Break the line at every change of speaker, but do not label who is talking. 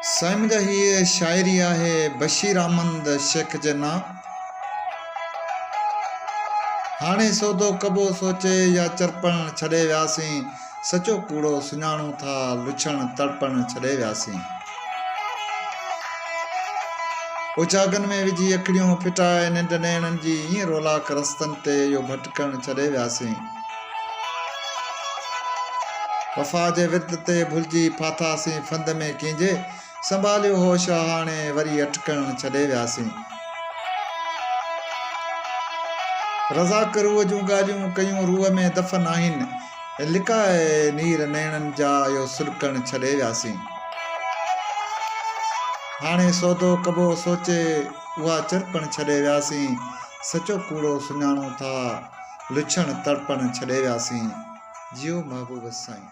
سائين منهنجا هيء شاعري آهي بشير احمد شيخ جي نام. هاڻي سودو ڪبو سوچي يا چرپڻ ڇڏي وياسين سچو ڪوڙو سڃاڻون ٿا لڇڻ تڙپڻ ڇڏي وياسين. اوجاڳن ۾ وجهي اکڙيون ڦٽائي ننڊ نيڻن جي ائين رولاڪ رستن تي اهو ڀٽڪڻ ڇڏي وياسين. وفا جي ورد تي ڀلجي ڦاٿاسين ڦند ۾ ڪينجي سنڀاليو هوش هاڻي وري اٽڪڻ ڇڏي وياسين. رزاق روح جون ڳالهيون ڪيون روح ۾ دفن آهن لڪائي نير نيڻن جا اهو سڏڪڻ ڇڏي وياسين. هاڻي سودو ڪبو سوچي اها چرپڻ ڇڏي وياسين سچو ڪوڙو سڃاڻون ٿا لڇڻ تڙپڻ ڇڏي وياسين جيو محبوب سائين.